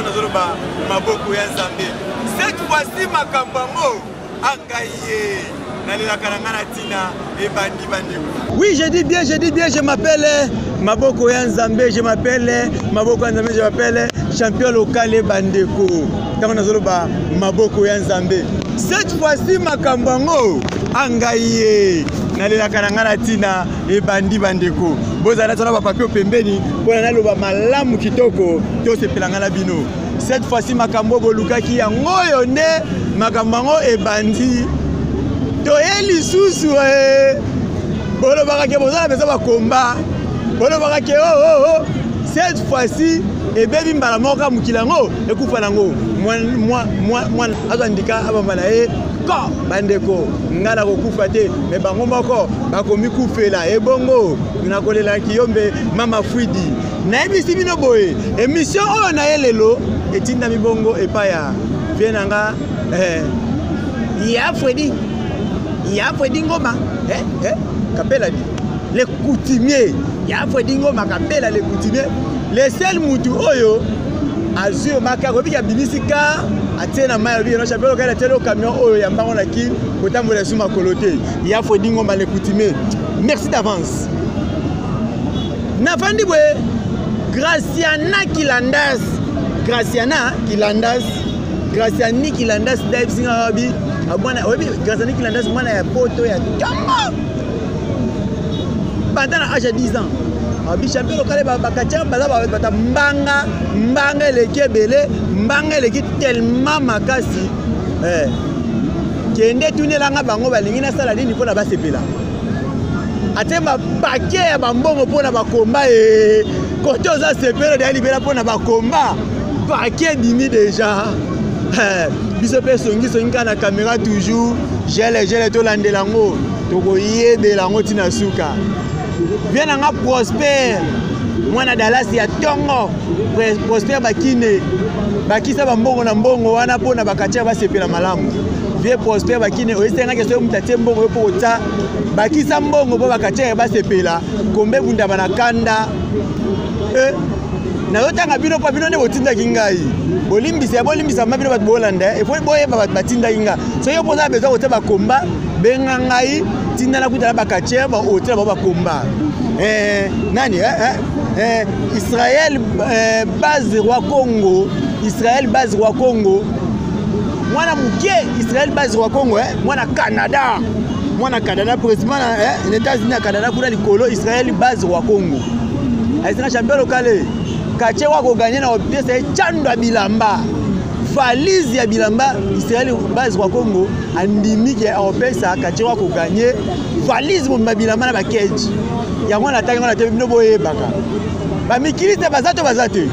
Ntango nazoloba maboko ya Nzambe, cette fois-ci makambo yango angai ye nalelaka na ngai na ntina ebandi bandeko. Oui, je dis bien, je dis bien, je m'appelle Maboko ya Nzambe, je m'appelle Maboko ya Nzambe, je m'appelle champion local bandeko. Ntango nazoloba maboko ya Nzambe, cette fois-ci makambo yango angai ye nalelaka na ngai na ntina ebandi bandeko. Bozala tona bapapio pembeni mpona naloba malamu kitoko, tosepela ngai na bino. Cette fois-ci makambo bolukaki yango oyo nde makambo yango ebandi. Toye lisusu eh. Bolobaka ke bozala mpenza bakomba, bolobaka ke oh, oh, oh. Cette fois-ci ebebi mbala moko kaka mokili yango ekufa nango. Mwana azwa ndika abamba na ye ko bandeko, ngai nakokufa te, me bango moko bakomikufela. Ebongo nakolela kiyombe mama Fwidi. Nayebisi bino boye, émission oyo na ye lelo etindami bongo epai ya vie na nga ya Fredi, ya Fredi Ngoma, Kapela di le coutumier, ya Fredi Ngoma Kapela le coutumier, le seul mutu oyo azwi yo makaka obiki abimisi ka atie na mai alobi no champion local atie lo camion oyo ya mbango na kin kotambola esu makolo te. Ya Fredi Ngoma le coutumier, merci d'avance. Nafandi boye Graciana Kilandas, Graciana Kilandas, Graciani Kilandas dayebisi nga wabi mwana oyebi Graciani Kilandas mwana ya poto ya kamba banda na age ya 10 ans. Abi champion local bakatia baza bata mbanga, mbanga eleki ebele, mbanga eleki tellement makasi. Kende tunelanga bango balingi nasala nini mpona basepela. Atie bapake ya bambongo mpona bakomba e kote oza sepela deya libela mpona bakomba pake ebimi deja. Biso mpe songisongi kaka na kamera toujours gele gele, tolandela yango tokoyebela yango ntina suka. Vie na nga Prosper mwana Dallas ya tongo, Prosper Bakine bakisa bambongo na mbongo wana mpona bakatia basepela malamu. Vie Prosper Bakine oyesengaki soki moto atie mbongo yo mpo kotya bakisa mbongo mpo bakatia basepela kombe bundama na kanda. Nazotanga bino mpo bino nde botindaki ngai, bolimbisa ya bolimbisa ma bino bato bolanda, efo boyeba bato batindaki ngai. Soki yo mpoza besoin kotia bakomba, benga ngai, tinda nakuta na bakatiere baotia bango bakomba. Nani Israël base roi Congo, Israël base roi Congo, mwana moke Israël base roi Congo, mwana Canada, mwana Canada président na États-Unis ya Canada kuna likolo, Israël base roi Congo aisina champion local katie wa koganye na opesa ye chando ya bilamba, valise ya bilamba. Israël base roi Congo andimi ke opesa katie wa koganye valise mobimba bilamba na bakeji yango. Natangi ngo na te, bino boyebaka bamikili te baza to baza te.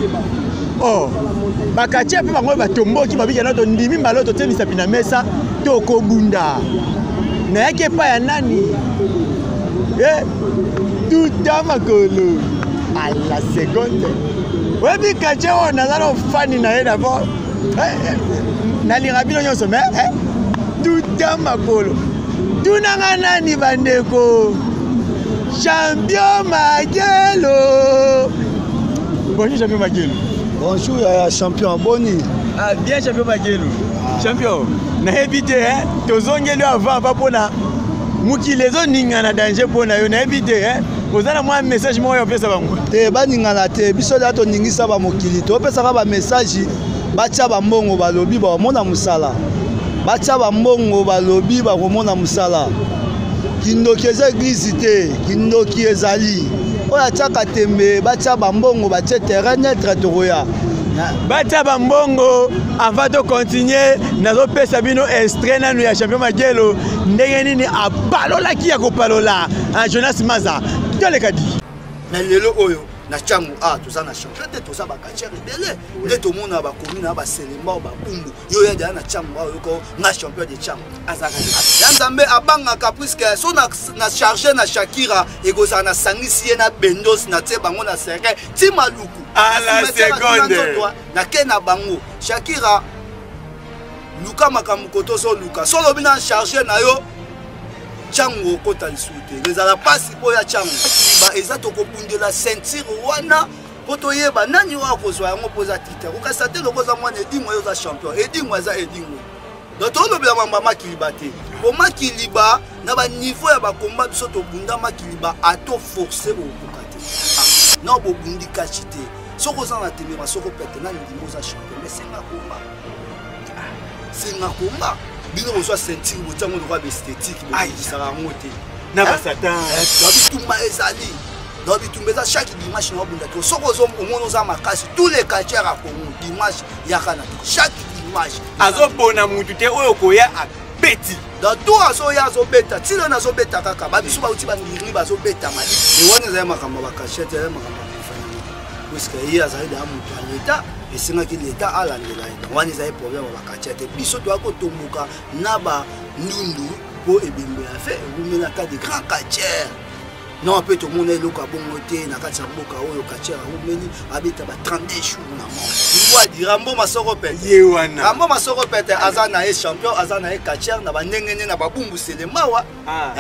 Oh, bakatie mpe bango batomboki babiki na tondimi mbala oyo totie misapi na mesa tokobunda. Nayaki epai ya nani tuta makolo à la seconde. Oyebi katie oyo naza na fani na ye d'abord, nalinga bino nyonso me tuta makolo tunanga nani bandeko champion Magelo. Bonjour champion Magelo. Bonjour yaya champion, boni? Ah, bien champion Magelo. Champion, nayebi te tozongeli avant avant mpona mokili ezoningana danger mpona yo, nayebi te oza na mwa message moko ya opesa bango? Te, baningana te, biso deya toningisa bamokili, topesaka bamessage. Batya bambongo balobi bakomona mosala, batya bambongo balobi bakomona mosala. Kindoki eza eglise te, kindoki ezali oyo atiaka tembe. Batya bambongo, batie terrain neutre, tokoya. Batya bambongo. Avant to continuer, nazopesa bino extrait nanu ya champion Magelo ndenge nini apalolaki ya kopalola Jonas Maza. Toleka di na lelo oyo na Tshangu a toza na champion te, toza bakatiere ebele nde tomona bakomi na baselemba babumbu. Yo ya deya na Tshangu awa, yoko nga champion de Tshangu ya Nzambe abangaka puisque so na charge na Shakira ekozala nasangisi ye na Bendos, natie bango na cercueil ti Maluku à la seconde nake na bango. Shakira luka makambo koto ozoluka, so olobi na charge na yo Tshangu okota lisusu te, ezala mpasi mpo ya Tshangu ba eza tokobundela ceinture wana. Mpo toyeba nani oyo akozwa yango, mpo eza titre. Kokasa te loko oza mwana Edingwe, oyo oza champion. Edingwe aza Edingwe. Donc tolobela mambo ya Makiliba te, po Makiliba na baniveau ya bakomba biso tobunda, Makiliba ato force okoka te. Ah, na bobundi kachi te. Soki oza na temema, soko pete na ndimo oza champion, mais senga komba, senga komba. Bino bozwa ceinture, botiango lokola baesthétique, bobundisaka yango te. Na basatan. Bitumba ezali, donc bitumba eza chaque dimanche na obunda te. Soki omoni oza makasi, tous les quartiers ya Congo, dimanche yaka na chaque dimanche. Azopona mutu te, oyo koya abeti. Donc tour azoya, azobeta ntina, nazobeta kaka babiso bauti bandiri, bazobeta mali. E wana ezali makambo ya bacachette, ezali makambo ya gouvernement, puisque ye azali deya moto ya leta, esengaki leta alandela ye. Donc wana ezali problème ya bacachette te. Biso toya kotomboka na bandundu mpo ebembe ya fe ewumelaka de grand catcheur. Non, mpe tomona eloko ya bongo te na kati ya mboka oyo. Catcheur awumeli, abeta ba 32 jours na mort. Ngwadi Rambo Masoko Pete. Ye wana. Rambo Masoko Pete aza na ye champion, aza na ye catcheur na bandenge nde na babumbu selemawa.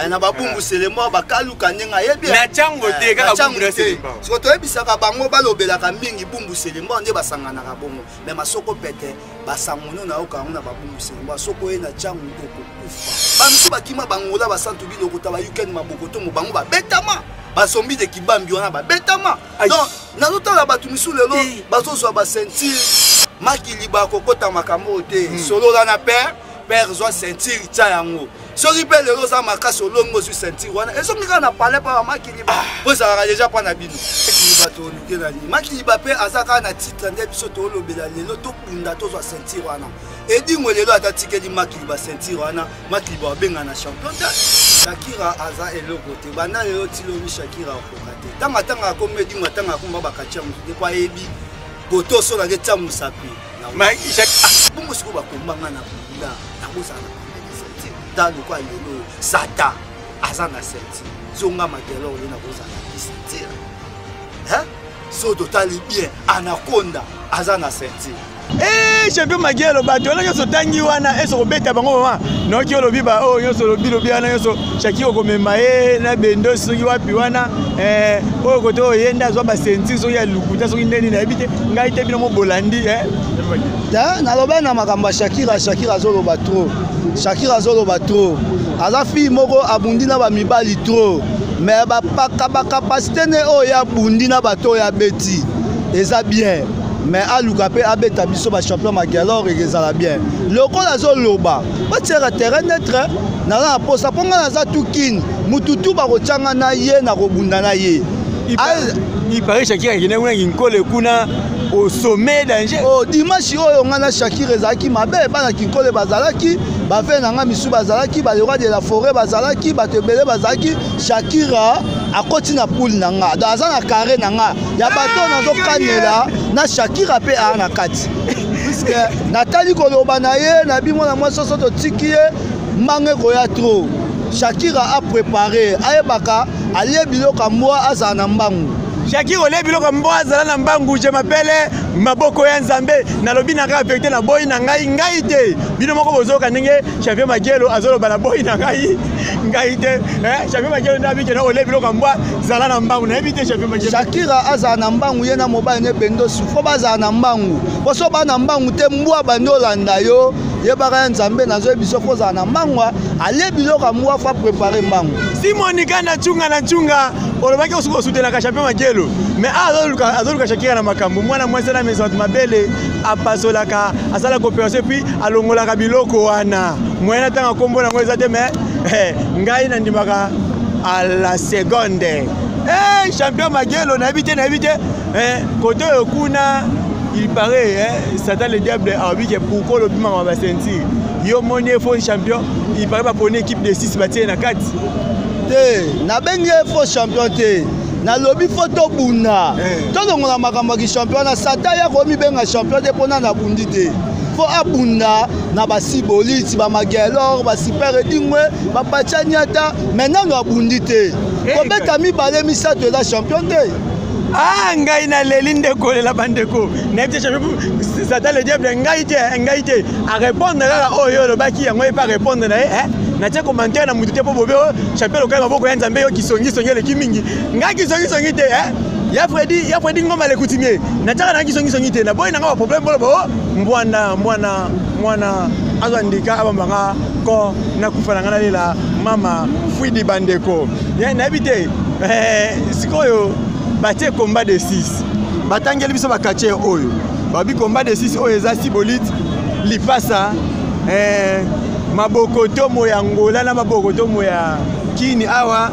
Na babumbu selemawa, bakaluka ndenge ayebi. Na ntango te, kaka bumbu na Selembao. Siko toyebisaka bango, balobelaka mingi bumbu selembao nde basanganaka bongo, mais Masoko Pete basangono nayoka yango na babumbu selembao. Soki oye na ntango, okokufa. Bamisu bakima bangola, basantu bilokota, bayukeni maboko tongo, bango babetama, bazombi de kibambi wana babetama. Donc nazotala bato misu lelo bazozwa baceinture, Makili bakokota makambo oyo te. Solola na père, père zwa ceinture, tia yango. Soki mpe lelo oza makasi, olongi, ozwi ceinture wana, ezongi kaka na palais mpa bamakiliba, po ezalaka deja mpa na bino. Makiliba tolukela nini? Makiliba mpe aza kaka na titre nde biso tolobela lelo. Tobunda, tozwa ceinture wana. Edingwe lelo ata tikeli Makiliba ceinture wana, Makiliba babenga na champion te. Shakira aza eloko te. Banda lelo ti lobi, Shakira akoka te. Ntango atanga akomba Edingwe, atanga akomba bakatia mosu te, po ayebi koto osolaka etia mosapi. Bongo sikoyo bakombanga na bunda, nakozala na combien de ceinture? Ta lokola lelo oyo Satan aza na ceinture, zonga Magelor ye nakozala na ceinture. So totali bien, Anaconda aza na ceinture. Eh, champion Magielo, bato wana nyonso otangi wana, eso kobeta bango mama noki olobi ba oyo nyonso olobi lobi wana nyonso, Shaki okomema ye na bendo soki wapi wana, oyo kote oyo ye nde azwa baceinture soki ya lukuta soki ndeni, nayebi te, ngai te, bino mo bolandi. Te, naloba na makambo ya Shakira. Shakira azoloba trop, Shakira azoloba trop. Aza fille moko abundi na bamibali trop, mais bapaka bacapacité ne oyo abundi na bato oyo abeti eza bien, mais aluka mpe abeta biso bachampion Magelor, ezala bien. Lokola azoloba, batiaka terrain neutre. Naza na posa mpo ngai naza tukine mututu, bakotianga na ye na kobunda na ye. Il paraît Shakira akende kuna Kinkole kuna au sommet danger. Oh, dimanche oyo ngai na Shakira ezalaki mabe. Bana Kinkole bazalaki, bave na ngai misu bazalaki, ba roi de la forêt bazalaki, bato ebele bazalaki. Shakira akoti na poule na nga, donc aza na carré na nga ya bato oyo nazokanela na Shakira mpe aa na kati, puisque natali koloba na ye na bi mwana mwasi oso totiki ye mbanga ekoya trop. Shakira apréparé, ayebaka alie biloko ya mbwa, azala na mbangu. Shakira olie biloko ya mbwa, azala na mbangu. Je m'appelle Maboko ya Nzambe, nalobi na ngai vérité, na boyi na ngai, ngai te. Bino moko bozoyoka ndenge champion Magielo azoloba, na boyi na ngai, ngai te. Champion Magielo nde abikena olie biloko ya mbwa, zala na mbangu. Nayebi te, champion Magielo. Shakira azala na mbangu, ye na mobali ne bendosu, fo bazala na mbangu, po so baa na mbangu te, mbwa bandi olanda yo. Yebaka ya Nzambe, nazoyebi so fo ozala na mbangu. Alie biloko ya mbwa, fo aprépare mbangu. Simonika na cunga na cunga, olobaki osutelaka champion Magielo, mais azoluka Shakira na makambo. Mwana mwasi na mesa bato mabele, apasolaka, asalaka opération, puis alongolaka biloko wana. Moyen atanga nkombo nango eza te, mais ngai nandimaka à la seconde. Hey, champion Magielo, nayebi te, nayebi te. Kote oyo kuna, il paraît, Satan le diable alobi ke pourquoi olobi makambo baceinture, yo moni ye faux champion. Il paraît baponi équipe de 6, batie na kati. Te, nabengi ye faux champion te. Nalobi fo tobunda, tolongola makambo ya kichampion na Satan. Ya komibenga champion te mpona nabundi te. Fo abunda na basiboliti, bamagelor, basuper Edingwe, bapatiani ata, mais nano abundi te. Kobeta mibale misato eza champion te. Ah, ngai naleli nde kolela. Bandeko, nayebi te, champion Satan le diable, ngai te, ngai te. Arépondre kaka oyo olobaki yango, ye mpe arépondre na ye. Natie commentaire na mutu te, mpo bobe oyo champion lokola Maboko ya Nzambe, yo kisongisongi eleki mingi. Ngai kisongisongi te. Ya Fredi, ya Fredi Ngoma le coutumier. Nataka na kisongi songi te. Na boy na nga ba problème bolo bo. Mbwana, mwana, mwana azwa ndika abambanga ko nakufa na nga nalela mama fuidi bandeko. Ya nayebi te. Eh, sikoyo batie combat de 6. Batangeli biso ba catcheur oyo. Babi combat de 6 oyo eza sibolite lipasa eh, maboko tomo ya Angola na maboko tomo ya Kini awa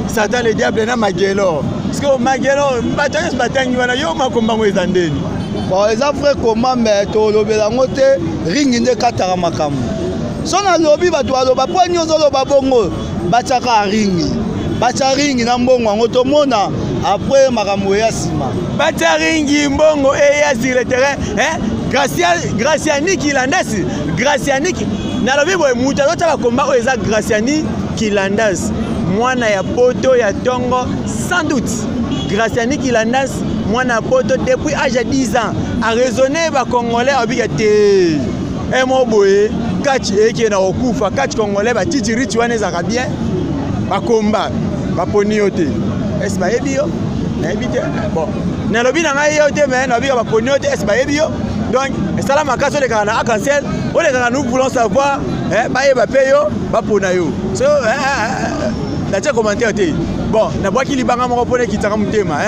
Satan le diable na Magelo. Sikoyo Magelo bato nyonso batangi wana yo makomba yango eza ndeni. Bon, eza vrai combat mais tolobela yango te, ringi nde ekataka makambo. So nalobi bato baloba mpo nini ozoloba bongo, batiaka ringi, batya ringi na mbongo yango tomona après makambo eya nsima. Batya ringi mbongo eya sur le terrain hein? Gracia, Graciani Kilandas, Graciani nalobi boye moto azotya bakomba oyo eza Graciani Kilandas mwana ya poto ya tongo sans doute. Graciani Kilandas mwana ya poto depuis âge ya 10 ans a raisonné ba congolais abika te emo boye catch eke na kokufa catch congolais ba titi rich wana ezalaka bien bakomba baponi yo te ese bayebi yo nayebi te bon nalobi na ngai yo te mais nalobi ka baponi yo te ese bayebi yo donc esala makasi olekaka na arc-en-ciel olekaka nous voulons savoir eh, bayeba mpe yo bapona yo so eh, eh, natia commentaire te bon nabwaki libanga moko mpona ekitaka motema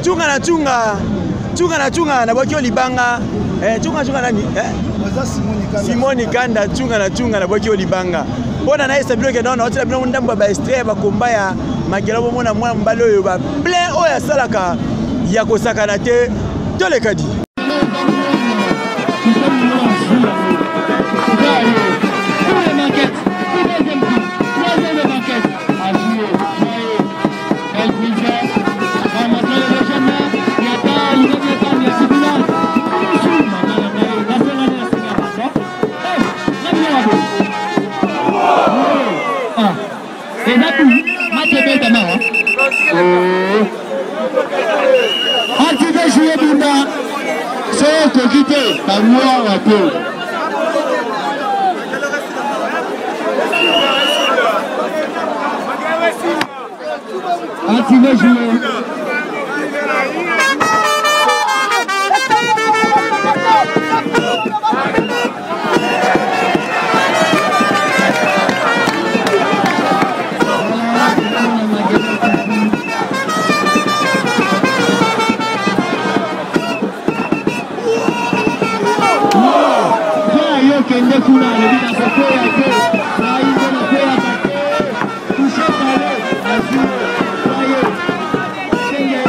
tshunga na tshunga tshunga na tshunga nabwaki yo libanga tshunga tshunga nani Simoni Kanda tshunga na tshunga nabwaki yo libanga mpona nayesa bino ke non naotela bino ndambo ya baextrait ya bakomba ya makela bomona mwana mobali oyo ba plein oyo asalaka ya kosakana te toleka di. Active jouer bunda soki okoki te bamwara te. Active jouer. Kende kuna alobi na kokwea te ngai nde nakweyaka te touche pale azwi aye senge.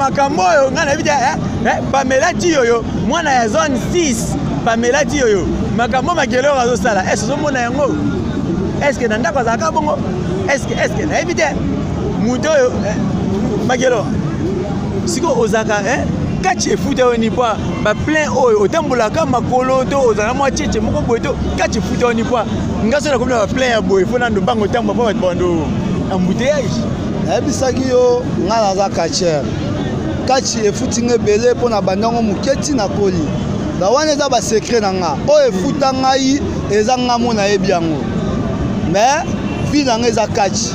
Makambo oyo ngai nayebi te, eh, eh, Pamela Tiyoyo, mwana ya zone 6, Pamela Tiyoyo, makambo Magelor azosala, est-ce ozomona yango? Est-ce que na ndako azalaka bongo? Est-ce que nayebi te moto oyo, eh, Magelor sikoyo ozalaka, eh, kati efuta yo ni mpo baplein oyo otambolaka makolo to ozala mwa cheche moko boye to kati efuta yo ni mpo nga so nakomi na baplein ya boye fo nando bango otambola mpo bato bando embouteillage. Nayebisaki yo, ngai naza catcheur. Kati efuti nga ebele mpo na bandango moke ti nakoli na wana, eza basecret na nga. Oyo efuta ngai eza nga mo nayebi yango, mais vie na nga eza catch.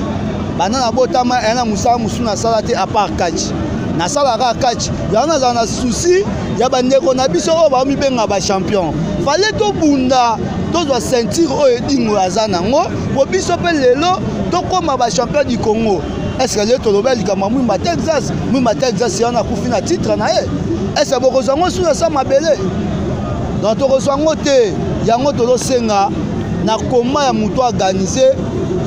Banda nabotama, eya na mosala mosusu nasala te à part catch. Nasalaka catch yango. Nazala na souci ya bandeko na biso oyo baomibenga bachampion. Fale tobunda, tozwa ceinture oyo Edingo aza nango, po biso mpe lelo tokóma bachampion du Congo. Est-ce lelo toloba likambo ya Mwimba Texas? Mwimba Texas wana akufi na titre na ye. Est-ce bokozwa yango su na sa mabele? Donc tokozwa yango te. Yango tozosenga na koma ya moto organise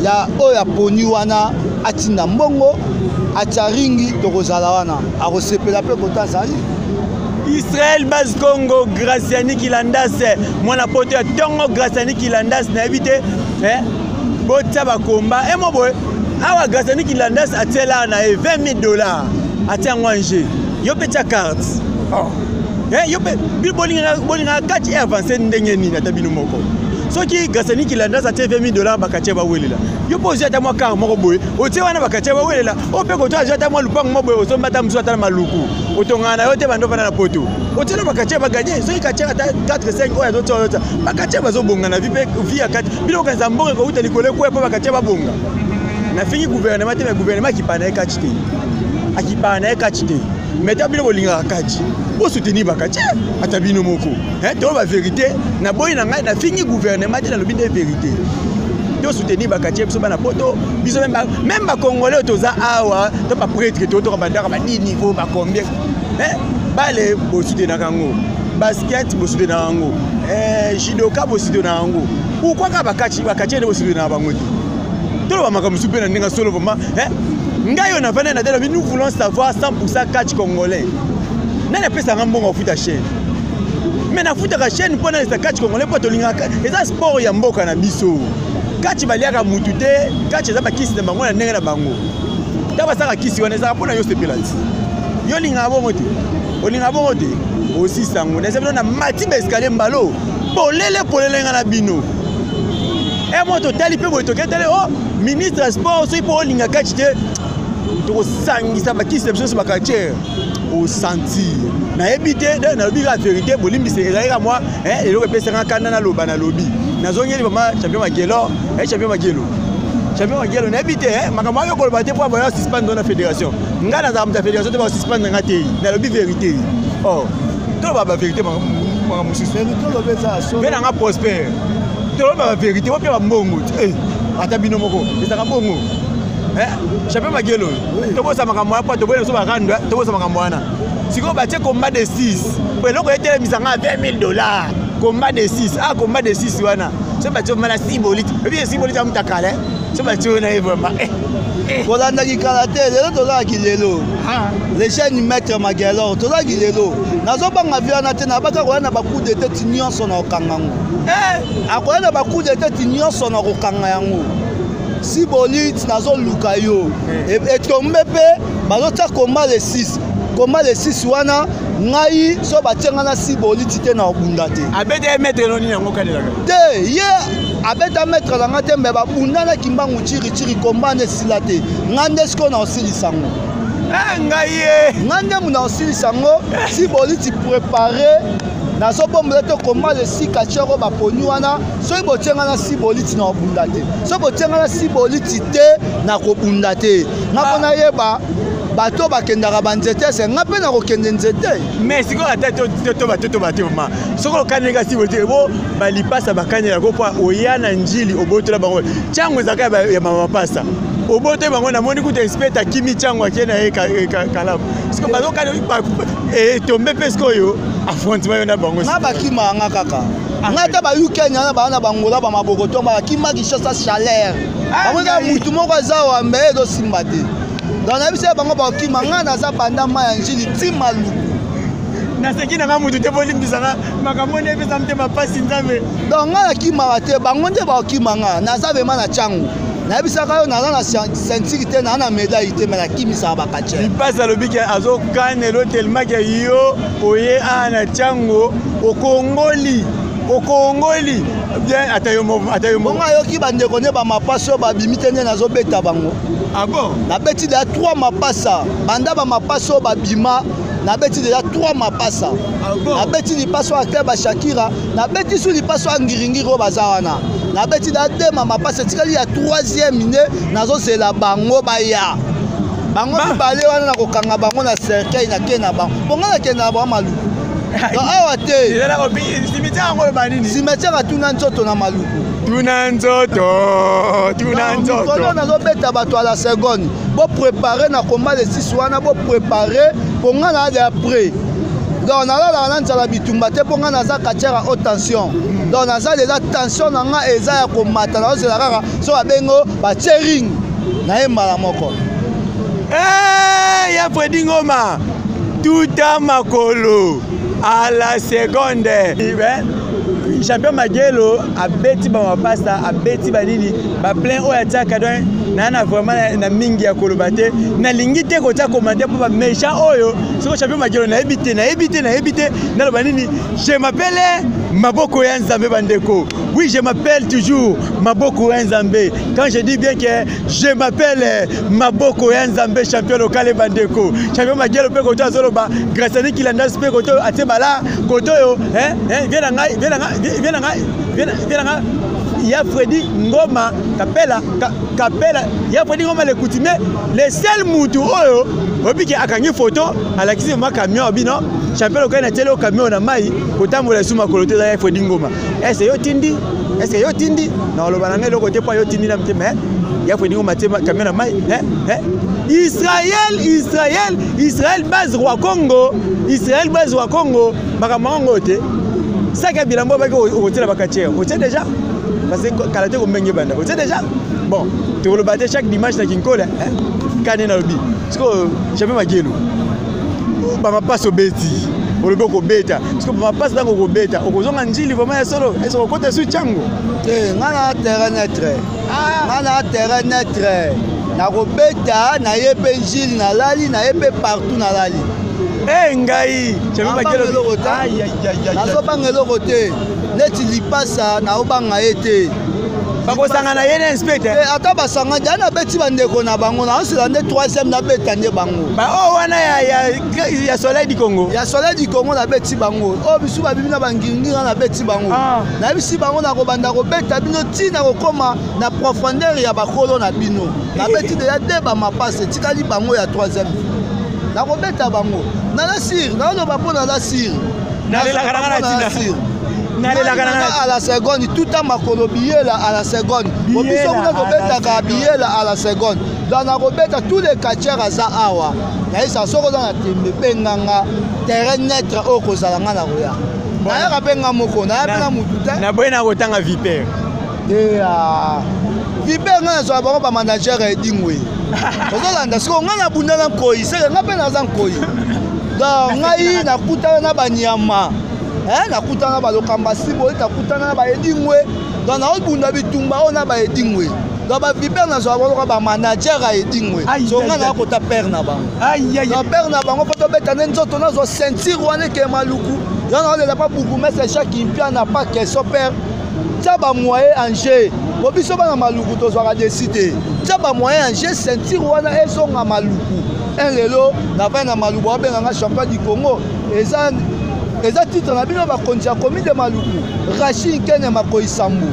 ya oyo aponi wana, atinda mbongo, atia ringi, tokozala wana, akosepela mpe kota azali. Israel Base Congo, Graciani Kilandas, mwana poto ya ntongo. Graciani Kilandas, nayebi te, eh? Botia bakomba emo boye awa. Graciani Kilandas atiela na ye 20 000 $, atia yango ange. Yo mpe tia carte, oh. Eh, yo mpe bolingaka kati e avance ndenge nini? Ata bino moko, soki Graciani Kilandas atie 20 000 $, bakatie bawelela. Yo mpe ozwi ata mwa kare moko boye, otie wana, bakatie bawelela. Oyo mpe koto azwi ata mwa lupango moko boye, osomba ata mosusu, ata na Maluku, otongaka na yo te, bando ofanda na poto, otiela bakatie baganye. Soki katie ata 4 5 oyo azotia, oyotia, bakatie bazobonga na vie. Mpe vie ya kati, bino okanisa mbongo ekouta likolo ekweya mpo bakatie babonga? Nafingi gouvernement te, mais gouvernement akipaa na ye kati te, akipaa na ye kati te. Mais ta bino bolingaka kati, bosoutenir bakatie ata bino moko to bavérité. Naboyi na ngai, nafingi gouvernement te, nalobi nde vérité. Tosoutenir bakatie, biso bana poto, biso même bacongolais oyo toza awa, to baprêtre, totoka bandaka ba 10 niveau, bacombien bale bosoutenaka yango, basket bosoutenaka yango, judoka bosoutenaka yango. Pourquoi kaka bakati? Bakatie nde bosoutenaka bango te. Toloba makambo mosusu mpe na ndenge solo vraiment. Ngai oyo navandi na tele, nous voulons savoir 100 catch congolais. Nani apesanga mbongo afuta chaîne? Mais nafutaka chaîne mpo nalesa catch congolais, mpo tolingaka, eza sport ya mboka na biso. Catch baliaka mutu te, catch eza bakisi na bango na ndenge na bango. Ntango basalaka kisi wana, ezalaka mpo na yo sepela ti. Yo olingaka bongo te, olingaka bongo te. Osisa yango naza bino na mati baescalier mbalo polele polele. Nga na bino e mo totali mpe boye, toketali o ministre ya sport. Soki mpo olinga catch te, tokosangisa bakisi na biso nyonso, bacatcheur osentir. Nayebi te, nalobi kaka vérité. Bolimbisi, ezalaki kaka mwa eloko epesaka kanda, naloba. Nalobi, nazongeli mama champion Magelo, champion Magelo, champion Magelo. Nayebi te makambo ayo koloba te mpo baya suspendre na fédération. Ngai nazala moto ya fédération te, basuspendre nga te. Nalobi vérité. Oh, toloba bavérité, makambo mosusu mpe nanga Prosper. Toloba bavérité, mpe bambongo te, ata bino moko ezalaka bongo. Champion Magelo, tobosa makambo wana mpo toboyi biso barando, tobosa makambo wana. Sikoyo batie combat de 6 po eloko etelemisa nga 20 000 $. Combat de 6, ah, combat de 6 wana, so batie vraiment na sibolite, ebi sibolite ya mutakala, so batie oyo na ye vraiment. Kolandaki kala te. Lelo tozalaki, lelo le jeune maître Magelor, tozalaki lelo. Nazobanga vi wana te, nabaka koya na bacoup de tête nyonso na kokanga yango. Akoya na bacoup de tête nyonso na kokanga yango. Sibolit, nazoluka yo. Etombe mpe bazotia combat le 6. Combat le 6 wana, ngai so batie ngai na Siboliti te, na kobunda te. Abeta ye maître noni yango kanelaka? Te, ye abeta maître na ngai te, me babundanaki mbangu chirichiri. Komba nde esila te. Ngai nde sikoyo na kosilisa yango. Ngai ye. Ngai nde mu na kosilisa yango. Siboliti, prépare, nazobombela te. Komba le 6, catcheur oyo baponi wana, soki botie ngai na Siboliti, na kobunda te. Soki botie ngai na Siboliti te, na kobunda te. Nga mpo nayeba bato bakendaka banzete, se nga mpe nakokende nzete. Mais sikoyo ata toba totoba te, mama, soki okanelaka Siboliti bo balipasa bakanelaka mpo oya na Njili, obotola bango ntango ezalaka ya mapasa, obotoli bango. Namoni kuta inspecteur akimi ntango ake na ye Kalamu. Siko bazokana etombe mpe sikoyo affrontement yo na bango. Nga bakimaka nga kaka, nga ata bayukeni wana baa na bangola bamaboko to bakima Kinshasa chaleur, bango kaka mutu moko aza wa, me ezosimba te. Donc nayebisi ya bango bakokima, ngai naza banda mai ya Njili ti Maluku. Naseki na nga mutu te, bolimbisa nga, makambo nde epesa motema mpasi, Nzambe. Donc ngai nakimaka te, bango nde bakokima. Nga naza vraiment na Tshangu, nayebisaka yo, naza na ceinture te, naza na médaille te, mais nakimisaka bacatcheurs. Lipasi alobi ke azokanelo tellement ke yo oye awa na Tshangu, okongoli, okongoli bien, ata yo moko, ata yo moko. Bongo ayoki bandeko nde bamapasi oyo babimi te, nde nazobeta bango. Ah bon? Nabeti deja 3 mapasa banda bamapasi oyo babima, nabeti deja 3 mapasa. Ah bon? Nabeti lipaso ya club ya Shakira, nabeti su lipaso ya Ngiringiri oyo baza wana, nabeti da deux mapasa, etikali ya troisième nde nazozela bango baya. Bango mibale wana nakokanga bango na cercueil, nake na bango bongo, nakende na bango Maluku. Donc awa te. Cimetière yango oloba nini? Cimetière atuna nzoto na Maluku. Tuna nzoto, tuna nzoto. Mikolo nazobeta bato à la seconde. Boprépare na combat le 6 wana, boprépare mpo nga na ya prêt. Donc nalalaka na nzala bitumba te, mpo nga naza catcheur ya haute tension. Donc naza déjà, tension na nga eza ya komata, nazozela kaka so babengo batie ring naye mbala moko. Hey, ya Fredi Ngoma, tuta makolo à la seconde. Champion Magelo abeti bamapasa, abeti banini, baplein oyo atiaka. Donc naa na vraiment na mingi ya koloba te, nalingi te kotia commentaire mpo baméchant oyo. Soko champion Magelo, nayebi te, nayebi te, nayebi te naloba nini. Je m'appelle Maboko ya Nzambe, bandeko. Oui, je m'appelle toujours Maboko ya Nzambe. Quand je dis bien que je m'appelle Maboko ya Nzambe, champion local, bandeko, champion Magelo mpe koto azoloba, Graciani Kilandas mpe koto atie bala koto oyo, vie na ngai, vie na ngai, vie na ngai, vie na ngai, ya Fredi Ngoma Kapela, Kapela, ya Fredi Ngoma le coutumier, le seul mutu oyo oyebi ke akangi photo, alakisi vraiment camion abi non, champion local, na tieli o camion na mai, kotambola esu makolo te, eza ya Fredi Ngoma. Ese yo tindi, ese yo tindi na oloba na ngai eloko te, mpo yo tindi na motema ya Fredi Ngoma tie camion na mai. Israël, Israël, Israël base roi Congo, Israël base roi Congo, makambo yango te. Saki ya bilambo baki okotiela bacatcheurs, otie déjà, parce que kala te kombenge banda, otie déjà. Bon, tokoloba te chaque dimanche na Kinkole kane nalobi. Sikoyo champion Magelo, bamapasi obeti, olobi okobeta, sikoyo bamapasi ntango okobeta, okozonga Njili vraiment ya solo, ese okokota su Tshangu? Te, nga na terrain neutre, nga na terrain neutre, nakobeta naye mpe Njili nalali, naye mpe partout nalali. E ngai champion Magelo, nazobanga eloko te, neti lipasa naobanga ye te. Bakosanga ye na inspecteur. Ata basanga dia, nabeti bandeko na bango, naosela nde troisième, nabeta nde bango. Baoyo wana ya Soleil du Congo. Ya Soleil du Congo, nabeti bango. Oyo bisu babimi na bangiringira, nabeti bango. Nayebisi bango nakobanda kobeta bino ntina kokóma na profondeur ya bakolo na bino. Nabeti deja de bamapasi, etikali bango ya troisième, nakobeta bango. Naza sûr, naoloba mpo naza sûr. Nalelaka na nga na tina, nalelaka na nga à la seconde, tuta makolo, biyela à la seconde. Po biso kuna tobetaka biyela à la seconde. Donc nakobeta tous les catcheurs aza awa. Nayesa soki oza na tembe, benganga terrain neutre oyo kozala, nga na koya, nayaka mpe nga moko, naya mpe na mutu te. Naboyi na kotanga vipere. Te, vipere nga nazwaka bango bamanager ya Edingwe. Ozolanda sikoyo, ngai nabunda na nkoi, seke nga mpe naza nkoi. Donc ngai nakutana na banyama, nakutana na balokamba siboyi, nakutana na baedingwe. Donc naobunda bitumba oyo na baedingwe. Donc bavipere nazwaka bango loka bamanager ya Edingwe. So ngai nakota père na bango, donc père na bango mpo tobeta nde nzoto, nazwa ceinture wana eke Maluku. Yo naolela pa bourgmestre Jacques Impiana, pas question. Père, tia bamoyen en jeu, po biso bana Maluku tozwaka desi te. Tia bamoyen en jeu, ceinture wana ezonga Maluku. Un lelo navai na Maluku, babenganga champion du Congo, eza titre na bino bakonzi ya commune de Maluku. Rachid Nkene Makoi Sambu,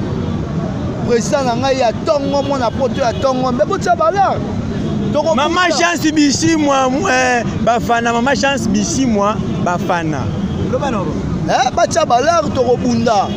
président na ngai ya ntongo, mwana poto ya ntongo, mbe botia balare. Mama Chance Bishimwa, bafana, mama Chance Bishimwa, bafana. Batia balare, tokobunda.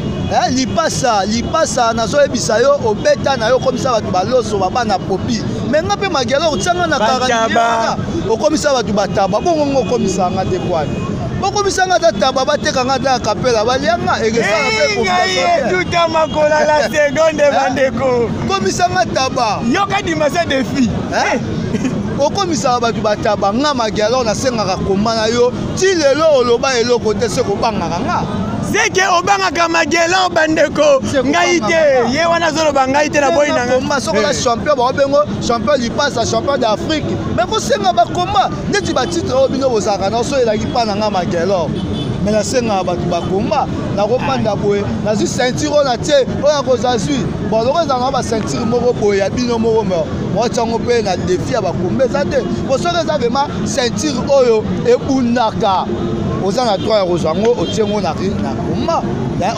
Lipasa, lipasa, nazoyebisa yo, obeta na yo, okomisa bato baloso, babana popi. Me nga mpe Magelo, otianga na karana, okomisa bato bataba bongo, ngo okomisa nga te kwani, bokomisa nga ata taba, bateka nga ata ya Kapela, balianga ekesala. Mpe tuta makolo la seconde, bandeko. Komisa nga taba. Yoka dimasa défi. Okomisaka bato bataba. Nga Magelor nasengaka komba na yo ti lelo, oloba eloko te, se kobangaka nga. Seke obangaka Magelor, bandeko. Ngai te, ye wana azoloba ngai te, naboyi na komba. Soki oza champion, baobengo champion lipasa, champion d'Afrique, mais kosenga bakomba neti batitre oyo bino bozalaka na so elaki mpa na nga Magelor. Mais nasengaka bato bakomba, nakofanda boye, nazwi ceinture oyo na tie oyo akozwa zwi. Bon, loko ezala na baceinture moko boye ya bino moko, me motiango mpe na défi ya bakomba eza te. Po soki eza vraiment ceinture oyo ebundaka, oza na droit ya kozwa yango, otie yango na komba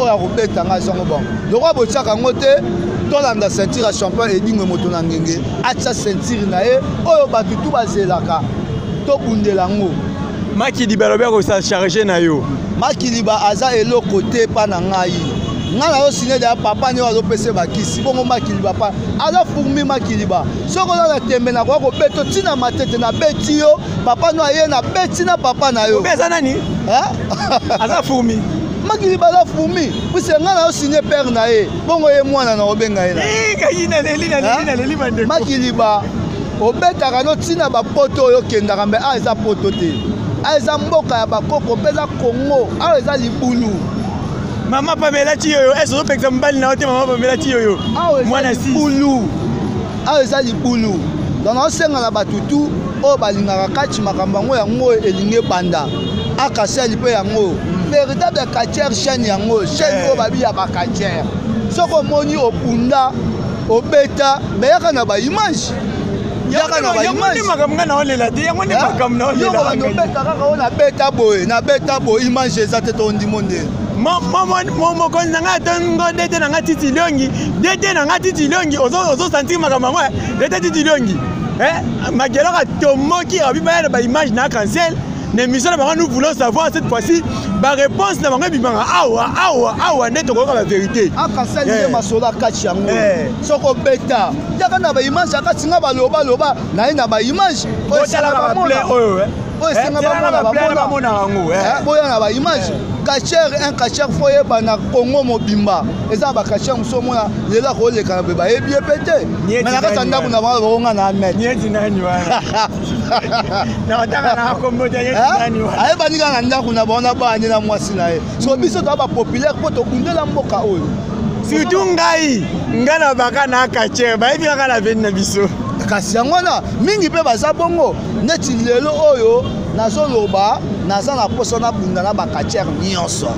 oyo akobeta nga azwango. Bon, lokola botiaka yango te, tolanda ceinture ya champion Edingwe, moto na ngenge atia ceinture na ye oyo bato tu bazelaka, tobundela yango. Makili balobi akosa charge na yo. Makiliba aza eloko te mpa na ngai. Ngai nazosine deya papa nde azopesa bakisi bongo. Makiliba pa aza fourmi. Makiliba, soki oza na tembe, nakoka kobeta ntina matete, nabeti yo, papa no aye, nabeti na papa na yo. Obe aza nani? Aza fourmi. Makiliba aza fourmi, puisque ngai nazosine père na ye, bongo ye mwana na obenga ye. Na Makiliba, obetaka no ntina bapoto oyo okendaka, mbe awa eza poto te, awa eza mboka ya bakoko mpe eza Kongo, awa eza libulu. Mama Pamela Tiyoyo, ese ozopekisa mobali na yo te? Mama Pamela Tiyoyo. Mwana libulu, awa eza libulu. Donc naosenga na bato tu oyo balingaka kati makambo yango, yango elingi ebanda akaseli mpe yango véritable catcheur, chaîne yango, chaîne oyo babi ya bacatcheur. Soki omoni obunda, obeta, me yaka na baimage, yaka na baimage. Makambo ngai naolela te, yango nde makambo naolela. Obeta kaka oyo nabeta boye, nabeta boye, image eza te, tondimo nde. Mokonzi na ngai atongo dete na ngai titi liongi, dete na ngai titi liongi, ozosentir makambo yango, dete titi liongi. Magelor atomoki, abi baya na baimage na cancel na émission na bango. Nous voulons savoir cette fois-ci baréponse na bango ebimaka awa awa awa nde tokoyoka bavérité. Akasali nde masolo akati yango. Soki obeta, yaka na baimage akati nga balobaloba na ye na baimage. Oyo. Oyo esenga bamona yango. Boya na baimage. Catcheur, un catcheur faut yeba na Congo mobimba eza na bacatcheur mosusu, omona lelo akoleka na boye, bayebi ye mpe te, mais na kati ya ndako na bango bakonga na maître. Nieti nani wana? Ayebani kaka na ndako na bango na bana na mwasi na ye. So biso toza bapopulaire mpo tobundela mboka oyo. Surtout ngai, ngai na baka na catcheur, bayebi kaka na veni na biso. Kasi yango wana mingi mpe baza bongo. Neti lelo oyo nazoloba, naza na posa nabunda na bacatcheur nyonso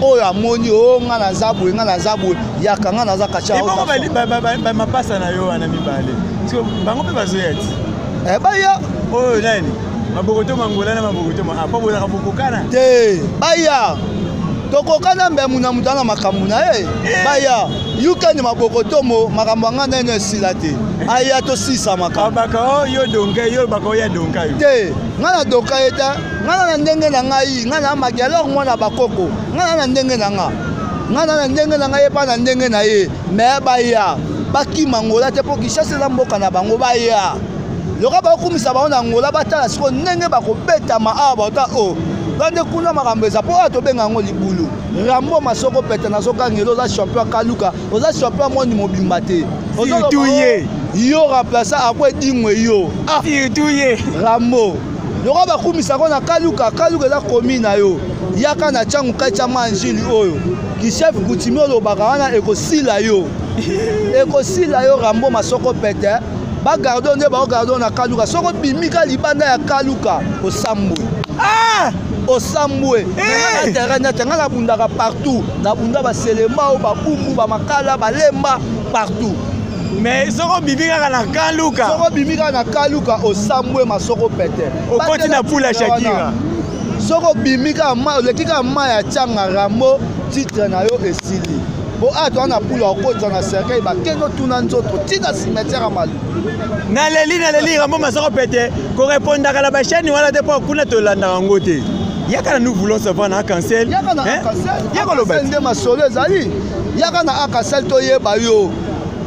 oyo amoni o nga naza boye, nga naza boye, yaka, nga naza catcheur. Ebongo bamapasa na yo wana mibale, bango mpe bazoya ti? Baya. Oyo nani, mabokoto mangola na mabokoto apo bozalaka bokokana? Te, baya, tokokana mbemu na moto ana makambo na ye. Baya yukani mabokotomo, makambo yanga nano esila te, aya tosisa makambo. Baka yo donka, yo baka oya donka yo. Te, ngai na donka ye te. Ngai na ndenge na ngai, ngai na Magelor, mwana bakoko, ngai na na ndenge na nga, ngai na na ndenge na ngai, ye mpa na ndenge na ye. Me baya, bakima Ngola te, mpo Kinshasa eza mboka na bango. Baya loka bakokumisa bango na Ngola, batala sikoyo ndenge bakobetama awa, bauta o bande kuna. Makambo eza mpo oyo tobenga yango libulu. Rambo Masoko Pete, nazokangela, oza champion Kaluka, oza champion monde mobimba te. Surtout ye. Yo remplaçant ako Edingwe yo. Ah. Surtout ye. Rambo, lokola bakumisako na Kaluka, Kaluka eza komi na yo, yaka na ntango kati ya manjili oyo kichef coutumier olobaka wana, ekosila yo, ekosila yo. Rambo Masoko Pete, bagarde nde baogarde na Kaluka. Soki obimika libanda ya Kaluka, osambwe. Ah! Osambwe na terrain nete. Ngai nabundaka partout, nabunda baselema oyo, babumbu, bamakala, balemba, partout. Mais soki obimi kaka na Kaluka? Soki obimi kaka na Kaluka, osambwe, Masoko Pete. Okoti na pula Shakira. Soki obimi kaka mai, oleki kaka mai ya tianga, Rambo, titre na yo esili. Bo awa toza na pula, okotisa na cercueil, bakende otuna nzoto ntina cimetière ya Malu. Naleli, naleli. Rambo Masoko Pete, korepondaka na bachaîne wana te, mpo kuna tolandaka yango te. Yaka na nous voulons savoir na cancel. Yaka na Yaka. Nde masolo ezali, yaka na akasel, toyeba yo.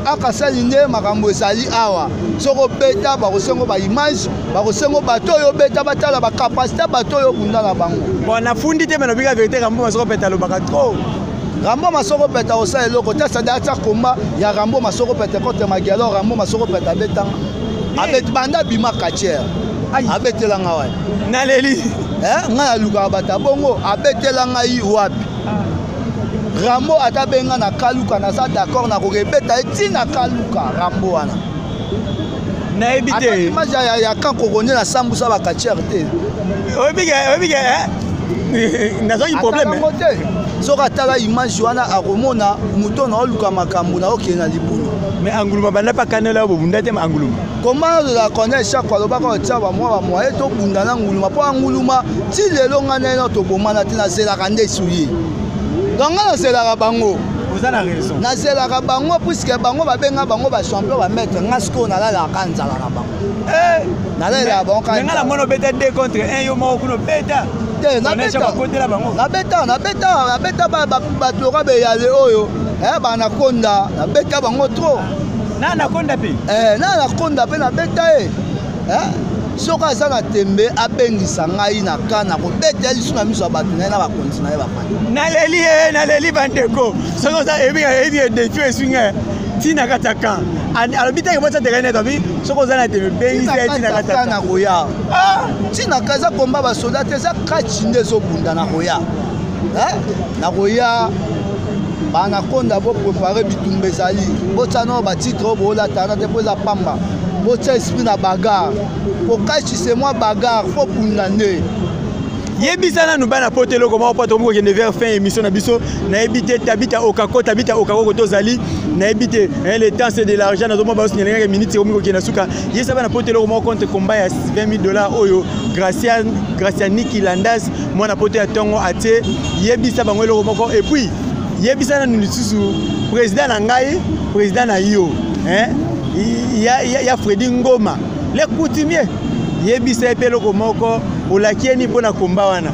Akasali nde makambo ezali awa. Soki obeta, bakosengo baimage, bakosengo bato oyo obeta, batala bacapacité bato oyo obunda na bango. Bon, nafundi te, me nabika vérité. Rambo Masoko Pete alobaka trop. Rambo Masoko Pete akosala eloko te. Asadi atia komba ya Rambo Masoko Pete contre Magialo. Rambo Masoko Pete abetanga. Abet banda bima catcheur. Abetela nga wapi? Naleli. Eh, nga nalukaka bato ya bongo, abetela ngai wapi? Rambo ata benga na kaluka, naza d'accord na kokebeta ye ti na kaluka Rambo wana. Nayebi te. Ata image ya ya kan kokonde na sambusa ba catcheur te. Oyebi ke oyebi ke eh? Nazwaki problème. Yango te. Soki atala image wana akomona moto na oluka makambo na okende na libulu. Mais Anguluma banda pa kanela bobunda te ma Anguluma. Comment la connaît chaque fois alobaka otia bamwa bamwaye tobunda na Nguluma mpo Anguluma ti lelo ngai na ye na tobomana te, nazelaka nde esuye. Donc ngai nazelaka bango. Oza na raison. Nazelaka bango puisque bango babenga bango ba champion ba maître, ngai sikoyo nalalaka nzala na bango. Eh! Nalalelaka bango kaka. Ngai namona obeta 2 contre 1 yo moko kuna obeta. Te, nabeta. Nabeta, nabeta, nabeta bato loka beyale oyo. Eh, banakonda, nabeta bango trop. Na anakonda mpe? Eh, na anakonda mpe nabeta ye. Eh, soki aza na tembe abengisa ngai na ka na kobeta ye lisu na miso ya bato na ye na bakonzi na ye bafandi. Naleli ye, naleli bandeko. Soki oza eyebi eyebi defi eswi ngai ntina kati ya camp. Alobi te ke botya terrain net, alobi soki oza na tembe bengisa ye ntina kati ya camp. Na koya. Ntina ka eza komba basoda te, eza kati nde ezobunda na koya. Eh, na koya. Banakonda bo préparer bitumba ezali. Botya nao ba titre oyo boolata wana te mpo eza pamba. Botya esprit na bagarre. Po kashi c'est moi bagarre, faut bunda nde. Yebisa nanu bana poto eloko moko po tokomi kokende vers fin émission na biso. Nayebi te Tabita Okako, Tabita Okako koto ozali. Nayebi te, hein, le temps c'est de l'argent, nazomona bazo signaler kaka minute ekomi kokende na suka. Yebisa bana poto eloko moko contre combat ya 20 000 $ oyo Graciani Kilandas mwana poto ya tongo atie. Yebisa bango eloko moko et puis yebisa nanu lisusu président na ngai, président na yo, hein, ya Freddy Ngoma le coutumier. Yebisa ye mpe eloko moko olaki ye nini mpo na komba wana.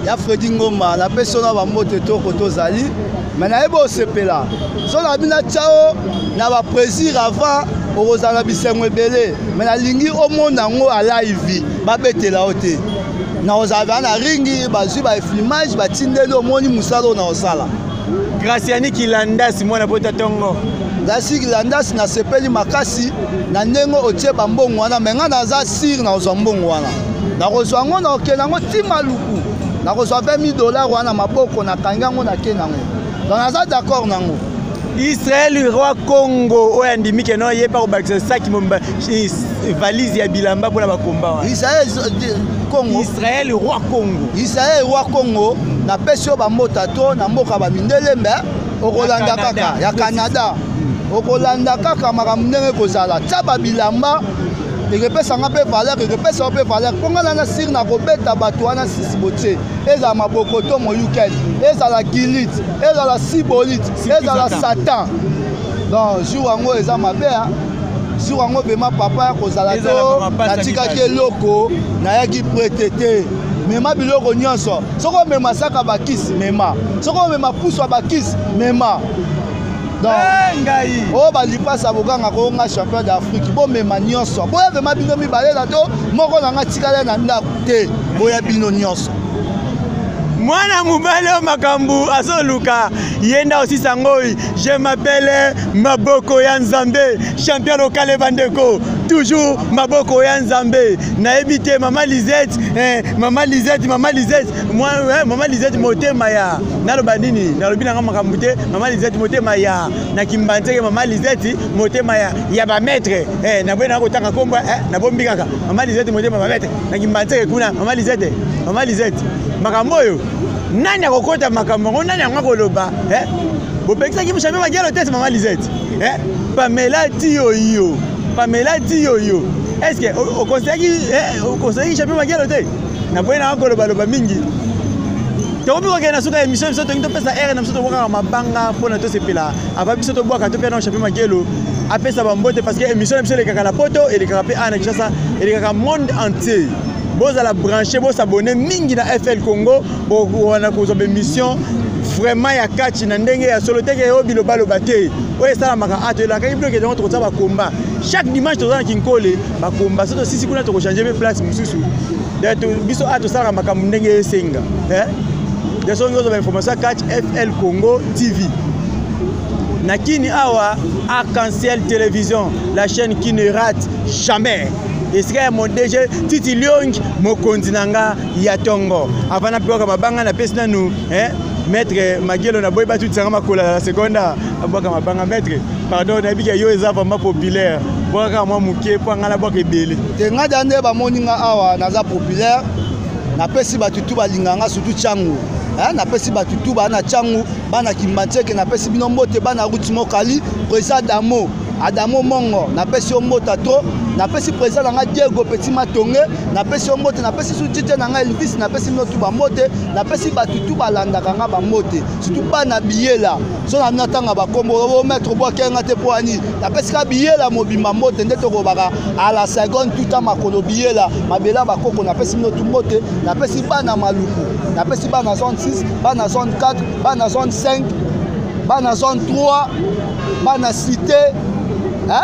Ya Freddy Ngoma, napesi yo na bambote toko tozali, mais nayebi osepela so na bino tiao na ba plaisir avant okozala na bisengo ebele, mais nalingi omona yango a live babetela yo te. Na kozala na ringi bazwi ba filmage batindeli omoni mosala oyo na kosala. Graciani Kilandasi mwana pota tongo. Graciani Kilandasi nasepeli makasi na ndenge otie ba mbongo wana, mais nga naza sûr na kozwa mbongo wana. Nakozwa yango na okende yango ti Maluku. Nakozwa 20 000 $ wana maboko nakangi yango na ke nango. Donc naza d'accord nango. Israël roi Congo oyo andimi ke non ye pa kobakisa saki momba valise ya bilamba mpona bakomba wana. Israël Congo. Israël roi Congo. Israël roi Congo napesi yo bambota to na mboka ba mindele mbe okolanda kaka ya Canada. Okolanda kaka makambo ndenge kozala. Tia ba bilamba ekepesa nga mpe valeur, ekepesa yo mpe valeur. Mpo nga na sir na kobeta bato wana sisi botie. Ezala maboko to moyuken, ezala gilit, ezala sibolit, ezala Satan. Donc jour yango eza mabe, hein. Jour yango bema papa ya kozala to natikaki eloko nayaki prete te. Mema biloko nyonso. Soki omema saka bakisi mema. Soki omema pusu ya bakisi mema. Donc, ngai. Oyo balipasa bokanga ko nga champion d'Afrique, bomema nyonso. Boya vraiment bino mibale na to moko na nga tikala na ndako te. Boya bino nyonso. Mwana mobali oyo makambo azoluka ye nda osisa ngoi. Je m'appelle Maboko ya Nzambe, champion local bandeko, toujours Maboko ya Nzambe. Nayebi te Mama Lisette, eh, Mama Lisette, Mama Lisette, moi, eh, Mama Lisette motema ya naloba nini, nalobi nanga makambo te. Mama Lisette motema ya na kimbanzeke, Mama Lisette motema ya ya ba maître, eh, naboyi na kotanga kombo, eh, nabombi kaka Mama Lisette motema ba maître na kimbanzeke kuna. Mama Lisette, Mama Lisette, makambo oyo nani akokota makambo yango, nani yango akoloba, eh? Bopekisaki champion Magielo te, Mama Lisette, eh? Pamela Tioyo, Pamela Tioyo, est-ce que okonseaki, eh, okonseaki champion Magielo te? Naboyi na koloba loba mingi. Tokomi kokende na suka ya émission biso, tolingi topesa aire na biso, tobwakaka mabanga mpona tosepela. Avant biso tobwaka, topesa na champion Magielo apesa bambote, parce que émission na biso elekaka na poto, elekaka mpe awa na Kinshasa, elekaka monde entier. Bozala branché, bosabonne mingi na FL Congo, bokowana kozwa ba émission vraiment ya kati na ndenge ya solo teke oyo bilobaloba te. Oyo esalamaka a toyelakaki bino ke yango tokotia bakomba chaque dimanche, toza na Kinkole bakomba so tosisi kuna tokochange mpe place mosusu. Biso a tosalaka makambo ndenge esenga, eh? Soki ozwa ba information ya catch FL Congo TV. Na kini awa, Arc-en-Ciel Télévision, la chaîne qui ne rate jamais. Esika ya mon DG Titi Lyong, mokonzi na nga ya tongo. Avant na mabanga na pesi nanu, hein? Maître Magelo na boyi batutisanga makola na seconda abwaka mabanga. Maître, pardon, nayebi ke yo eza vraiment populaire, bwaka kaka mwa moke mpo anga nabwaka ebele. Te, nga da nde bamoni nga awa naza populaire. Napesi bato tu balinga nga, surtout Tshangu. Napesi bato tu baa na Tshangu, bana Kimbanseke, napesi bino mbote. Bana Ruti Mokali, président Damo Adamo Mongo, napesi yo mbote trop. Napesi président na nga Diego Petit Matonge, napesi yo mbote. Napesi su tite na nga Elvis, napesi bino tu bambote. Napesi bato tu balandaka nga bambote, surtout bana Biyela. So na bino ntanga bakombo o maître bwakenga te mpo ani. Napesi ka Biyela mobimba mbote, nde tokobaka à la seconde tuta makolo Biyela mabela bakoko. Napesi bino tu mbote. Napesi bana Maluku, napesi bana zone 6, bana zone 4, bana zone 5, bana zone 3, bana cité.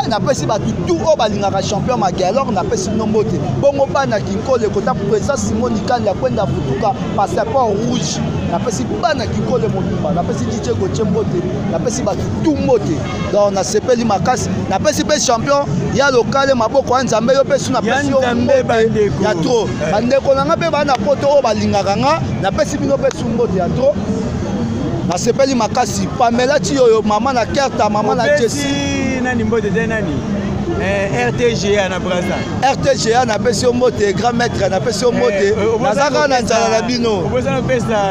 Napesi bato tu oyo balingaka champion Magelor, napesi bino mbote. Bongo bana Kinkole, kota président Simon Nikandi ya Kwenda Futuka, passeport rouge, napesi bana Kinkole mobimba. Napesi DJ Gotie mbote, napesi bato tu mbote. Donc nasepeli makasi. Napesi mpe champion ya lokale, maboko ya Nzambe, yo mpe su napesi yo mbote ya trop. Bandeko na nga mpe bana Poto oyo balingaka nga, napesi bino mpe su mbote ya trop. Nasepeli makasi. Pamela ti oyo, mama na Kerta, mama na Jesi. Nani mbote te? Nani? RTGA na Braza. RTGA, napesi yo mbote. Grand maître, napesi yo mbote. Naza kaka na nzala na bino.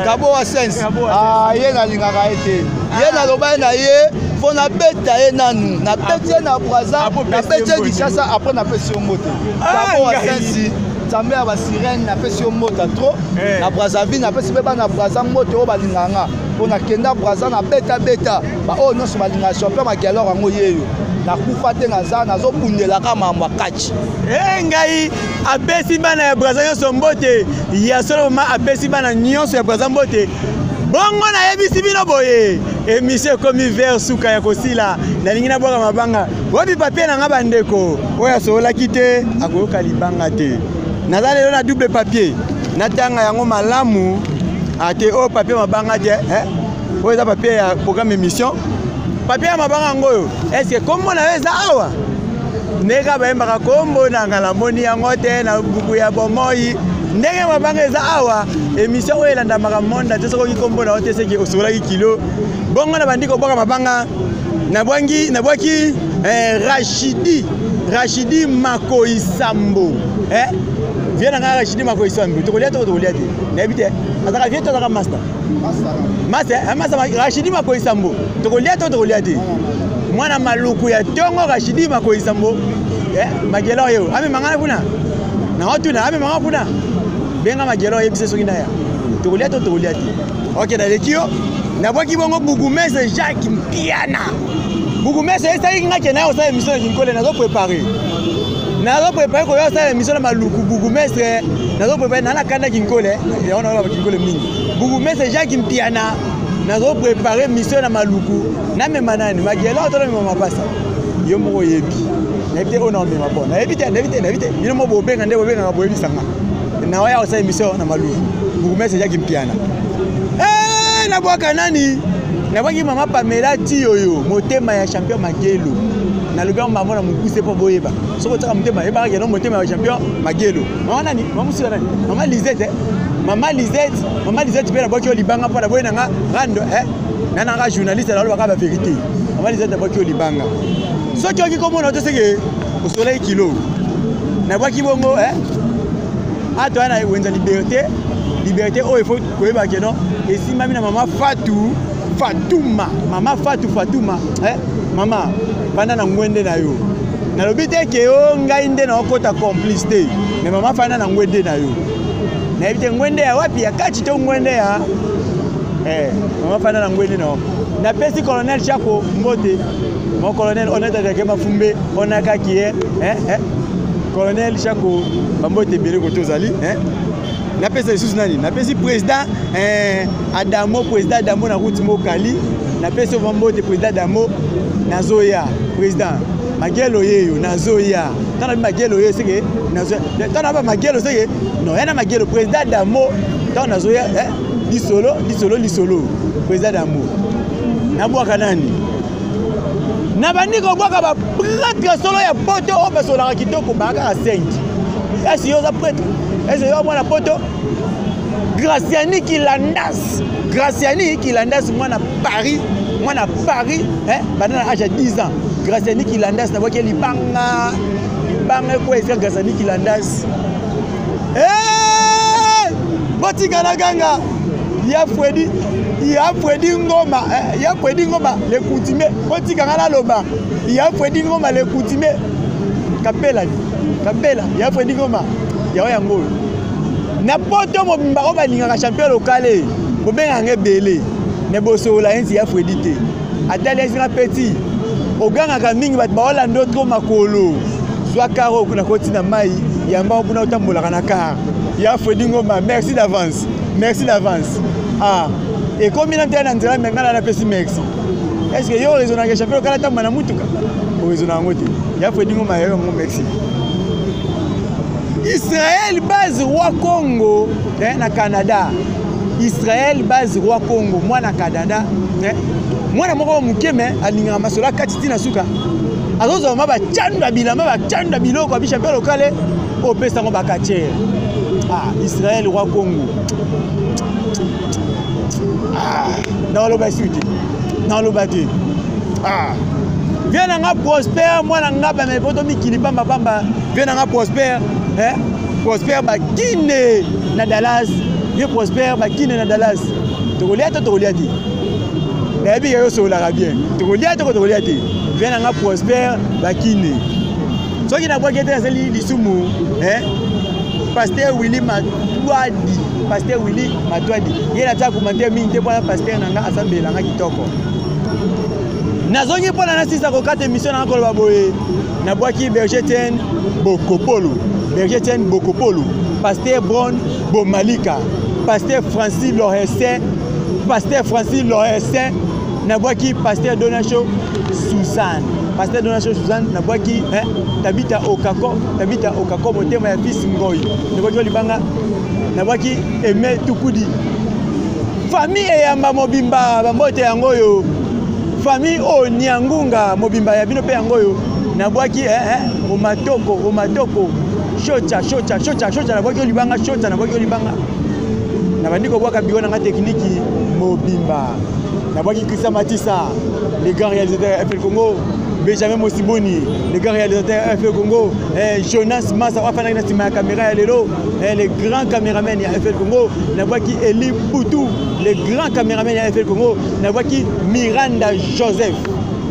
Kabo wa Sense, ye nalingaka ye te. Ye naloba ye na ye mpo nabeta ye nanu. Nabeti ye na Braza, nabeti ye Kinshasa, après napesi yo mbote. Kabo wa Sense, Nzambe ya basirene, napesi yo mbote trop. Na Brazzaville, napesi mpe bana Braza mbote oyo balingaka nga, mpo nakenda Braza, nabetabeta baoyo nyonso balingaka champion Magelor. Yango yeyo nakufa te, naza nazobundelaka mambo ya kati. Ngai apesi bana ya Braza nyonso mbote ya solo. Mama apesi bana nyonso ya Braza mbote. Bongo nayebisi bino boye, émission ekomi vers suka ya kosila. Nalingi nabwaka mabanga. Wapi papier na nga, bandeko? Oyo asololaki te akoyoka libanga te. Naza lelo na double papier, natanga yango malamu ate. Oyo papier mabanga te, eh? Oyo eza papier ya programme émission. Papier ya mabanga yango oyo. Est-ce kombo na yo eza awa? Ndenge bayembaka, kombo na nga namoni yango te na buku ya bomoi. Ndenge mabanga eza awa, émission oyo elandamaka monde te. Soki oki kombo na yo te, seke osokolaki kilo. Bongo na bandi kobwaka mabanga. Nabwangi, nabwaki Rachidi Makoi Sambo, eh? Vie na ngai Rachidi Makoi Sambo, tokolia to tokolia te, nayebi te. Azalaka vie to azalaka master? Master, eh, master Rachidi Makoi Sambo, tokolia to tokolia te? Mwana Maluku ya ntongo, Rachidi Makoi Sambo, eh, Magela oyo amemanga na kuna, naotuna amemanga kuna. Benga Magela, oyebise soki naya tokolia to tokolia te. Ok, naleki yo. Nabwaki bongo bourgmestre Jacques Mpiana. Bourgmestre esali nga ke naye kosala émission na Kinkole. Nazo prépare, nazo prépare koya kosala émission na Maluku. Bourgmestre, nazo prépare na nakanda Kinkole yango, naoloba Kinkole mingi. Bourgmestre Jacques Mpiana, nazo prépare mission na Maluku. Namema nani? Magela to namema mapasa? Yo moko oyebi. Nayebi te oyo naomema. Bon, nayebi te, nayebi te, nayebi te. Bino mo bobenga nde bobengaka, boyebisanga. Nawaya kosala émission na Maluku, bourgmestre Jacques Mpiana. Nabwaka nani? Nabwaki mama Pamela ti oyo motema ya champion Magelo. Nalobi yango mama na mokuse mpo boyeba. Soki otiaka motema, yebaka keno motema ya champion Magelo. Mama nani? Mama mosusu nani? Mama Lisette, mama Lisette, mama Lisette mpe nabwaki yo libanga mpo naboyi nanga rando, eh? Na nanga journaliste, nalobaka bavérité. Mama Lisette, nabwaki yo libanga. Soki oki komona te, seke osolaki kilo. Nabwaki bongo, eh? Ato wana wenza Liberté. Liberté oyo ifo koyeba ke non, esimbami na mama Fatu Fatuma. Mama Fatu Fatuma, eh? Mama, fanda na ngwende na yo. Nalobi te ke o ngai nde naokota complice te, mais mama, fanda na ngwende na yo. Nayebi te ngwende ya wapi, ya kati to ngwende ya, eh, mama, fanda na ngwende na yo. Napesi colonel Chako mbote, mon colonel honnête adake mafumbe onakaki ye, eh, eh. Colonel Chako, bambote ebele kote ozali, eh? Napesa lisusu nani? Napesi président Adamo, président Adamo na route Mokali. Napesi yo mbote, président Adamo. Nazoya, président Magelo yeyo, nazoya. Ntango nabi Magelo ye, seke nazoya. Ntango naba Magelo, seke no ya na Magelo, président Adamo. Ntango nazoya, eh, lisolo, lisolo, lisolo, président Adamo. Nabwaka nani? Nabandi kobwaka ba prêtre solo ya poto oyo basolaka kitoko baa kaka 5. Esi yo oza prêtre? Esi yo mwana poto? Graciani Kilandas, Graciani Kilandas mwana Paris, mwana Paris, hein, banda na age ya 10 ans. Graciani Kilandas nabwaki libanga, libanga ekweya esika Graciani Kilandas. Hey! Botika na ganga ya Freddy, ya Freddy Ngoma, eh, ya Freddy Ngoma le coutumier. Botika nga naloba ya Freddy Ngoma le coutumier. Kapela, kapela ya Freddy Ngoma yayo yango oyo na poto mobimba oyo balingaka champion lokale bobengaka nga ebele me bosolola ye nti ya Freddy te. Atali esinga petit ogangaka mingi bato baolanda yo trop makolo zwa kar oyo kuna koti na mai yamba kuna otambolaka na kar ya Freddy Ngoma. Merci d'avance, merci d'avance. Ah, ekomi na ntela na nzela me ngai napesi merci. Est ce que yo oraisonnaka champion lokale atambola na mutuka? Oraisonna yango te. Ya Freddy Ngoma yayo yango merci. Israël base roi Congo eh, na Canada. Israël base roi Congo mwana Canada eh, mwana moko moke me alingaka masolo akati ti na suka azozwa ma bacanda bilamba bacanda biloko abi champion lokale opesa yango bakatiere. Ah, Israël roi Congo. Ah, nakoloba esu te, nakoloba te. Ah, vie na nga Prosper mwana nga bamele poto mikili pamba pamba. Vie na nga Prosper, eh? Prosper Bakine na Dallas. Vie Prosper Bakine na Dallas. Tokolia to tokolia te? Nayebi ke yo osololaka bien. Tokolia to tokolia te? Vie na nga Prosper Bakine. Soki nabwaki ete nasali lisumu, eh? Pasteur Willy Matwadi, Pasteur Willy Matwadi. Ye natia commentaire mingi te mpo pasteur na nga asambela nga kitoko. Nazongi mpo na nasisa kokata émission na nga koloba boye. Nabwaki Berger Etienne Bokopolo, Berger Etienne Bokopolo, Pasteur Bron Bomalika, Pasteur Francis Loresin, Pasteur Francis Loresin, nabwaki Pasteur Donacho Suzanne, Pasteur Donacho Suzanne, nabwaki eh, Tabita Okako, Tabita Okako motema ya fils Ngoy, nabwaki libanga, nabwaki Aimé Tukudi. Famille eyamba mobimba bambote yango oyo. Famille oyo Nyangunga mobimba ya bino pe yango oyo. Nabwaki eh, eh, omatoko, omatoko, shocha, shocha, shocha, shocha, nabwaki libanga, shocha, nabwaki libanga. Nabandi kobwaka biro na nga technique mobimba. Nabwaki Christian Matissa, le grand réalisateur ya FL Congo, Benjamin Mosiboni, le grand réalisateur ya FL Congo, eh, Jonas Massa, afandaki na nsima ya caméra ya lelo, eh, le grand caméraman ya FL Congo, nabwaki Eli Poutou, le grand caméraman ya FL Congo, nabwaki Miranda Joseph,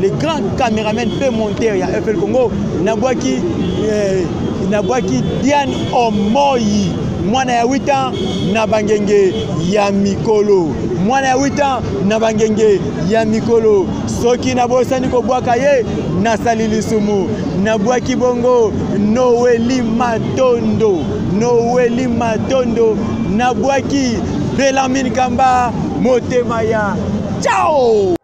le grand caméraman pe monteur ya FL Congo, nabwaki eh, nabwaki Diane Omoyi, mwana ya 8 ans na bangenge ya mikolo, mwana ya 8 ans na bangenge ya mikolo. Soki nabosani kobwaka ye, nasali lisumu. Nabwaki bongo Noeli Matondo, Noeli Matondo, nabwaki Belamine Kamba, motema ya ciao.